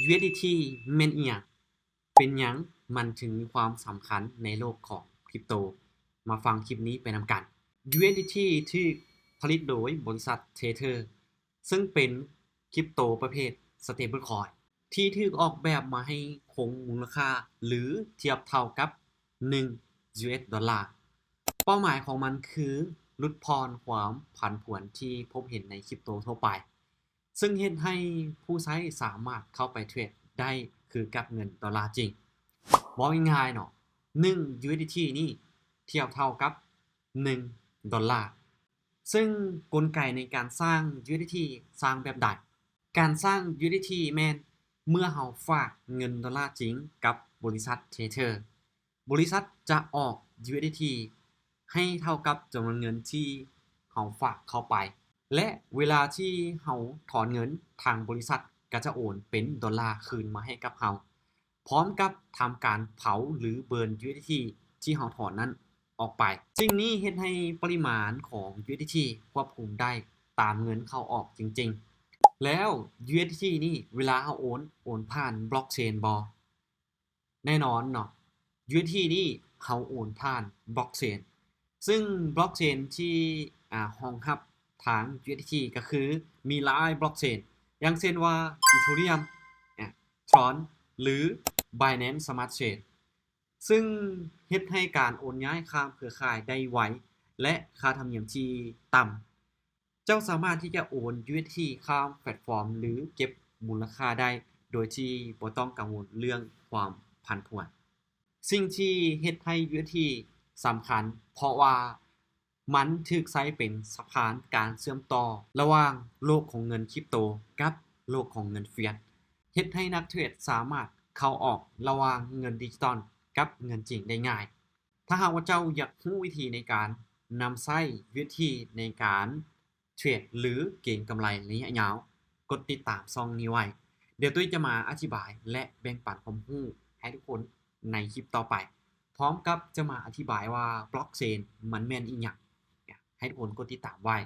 USDT ແມ່ນອີ່ຫຍັງ? ເປັນຫຍັງມັນເຖິງມີຄວາມສຳຄັນໃນໂລກຂອງຄຣິບໂຕ? ມາຟັງຄລິບນີ້ໄປນຳກັນ. USDT ຖືກຜະລິດໂດຍບໍລິສັດ Tether ເຊິ່ງເປັນຄຣິບໂຕປະເພດ Stablecoin ທີ່ຖືກອອກແບບມາໃຫ້ຄົງມູນລະຄ່າ ຫຼື ທຽບເທົ່າກັບໜຶ່ງ US ດອນລາ. ເປົ້າໝາຍຂອງມັນຄືຫຼຸດຜ່ອນຄວາມຜັນຜວນທີ່ພົບເຫັນໃນຄຣິບໂຕທົ່ວໄປ, ເຊິ່ງເຮັດໃຫ້ຜູ້ໃຊ້ສາມາດເຂົ້າໄປເທຣດໄດ້ຄືກັບເງິນດອນລາຈິງ. ເວົ້າງ່າຍໆເນາະ, ໜຶ່ງ USDT ນີ້ທຽບເທົ່າກັບໜຶ່ງດອນລາ. ເຊິ່ງກົນໄກໃນການສ້າງ USDT ສ້າງແບບໃດ? ການສ້າງ USDT ແມ່ນເມື່ອເຮົາຝາກເງິນດອນລາຈິງກັບບໍລິສັດ Tether, ບໍລິສັດຈະອອກ USDT ໃຫ້ເທົ່າກັບຈຳນວນເງິນທີ່ເຮົາຝາກເຂົ້າໄປ ແລະ ເວລາທີ່ເຮົາຖອນເງິນ, ທາງບໍລິສັດກໍຈະໂອນເປັນດອນລາຄືນມາໃຫ້ກັບເຮົາ, ພ້ອມກັບທຳການເຜົາ ຫຼື ເບີນ USDT ທີ່ເຮົາຖອນນັ້ນອອກໄປ. ສິ່ງນີ້ເຮັດໃຫ້ປະລິມານຂອງ USDT ຄວບຄຸມໄດ້ຕາມເງິນເຂົ້າອອກຈິງໆ. ແລ້ວ USDT ນີ້ເວລາເຮົາໂອນ, ໂອນຜ່ານ Blockchain ບໍ່? ແນ່ນອນເນາະ, USDT ນີ້ເຮົາໂອນຜ່ານ Blockchain ເຊິ່ງ Blockchain ທີ່ ອາ ຮອງຮັບທາງ USDT ກໍຄືມີຫຼາຍ Blockchain ຢ່າງເຊັ່ນວ່າ Ethereum, ອາ Tron ຫຼື Binance Smart Chain ເຊິ່ງເຮັດໃຫ້ການໂອນຍ້າຍຂ້າມເຄືອຂ່າຍໄດ້ໄວ ແລະ ຄ່າທຳນຽມທີ່ຕ່ຳ. ເຈົ້າສາມາດທີ່ຈະໂອນ USDT ຂ້າມແພລດຟອມ ຫຼື ເກັບມູນລະຄ່າໄດ້ໂດຍທີ່ບໍ່ຕ້ອງກັງວົນເລື່ອງຄວາມຜັນຜວນ. ສິ່ງທີ່ເຮັດໃຫ້ USDT ສຳຄັນ ເພາະວ່າມັນຖືກໃຊ້ເປັນສະພານການເຊື່ອມຕໍ່ລະຫວ່າງໂລກຂອງເງິນຄຣິບໂຕກັບໂລກຂອງເງິນຟຽດ, ເຮັດໃຫ້ນັກເທຣດສາມາດເຂົ້າອອກລະຫວ່າງເງິນດິຈິຕອນກັບເງິນຈິງໄດ້ງ່າຍ. ຖ້າຫາກວ່າເຈົ້າຢາກຮູ້ວິທີໃນການນຳໃຊ້ USDT ໃນການເທຣດ ຫຼື ເກັງກຳໄລໄລຍະຍາວ, ກົດຕິດຕາມຊ່ອງນີ້ໄວ້. ດຽວຕຸ້ຍຈະມາອະທິບາຍ ແລະ ແບ່ງປັນຄວາມຮູ້ໃຫ້ທຸກຄົນໃນຄລິບຕໍ່ໄປ, ພ້ອມກັບຈະມາອະທິບາຍວ່າ Blockchain ມັນແມ່ນອີ່ຫຍັງ, ໃຫ້ທຸກຄົນກົດຕິດຕາມໄວ້.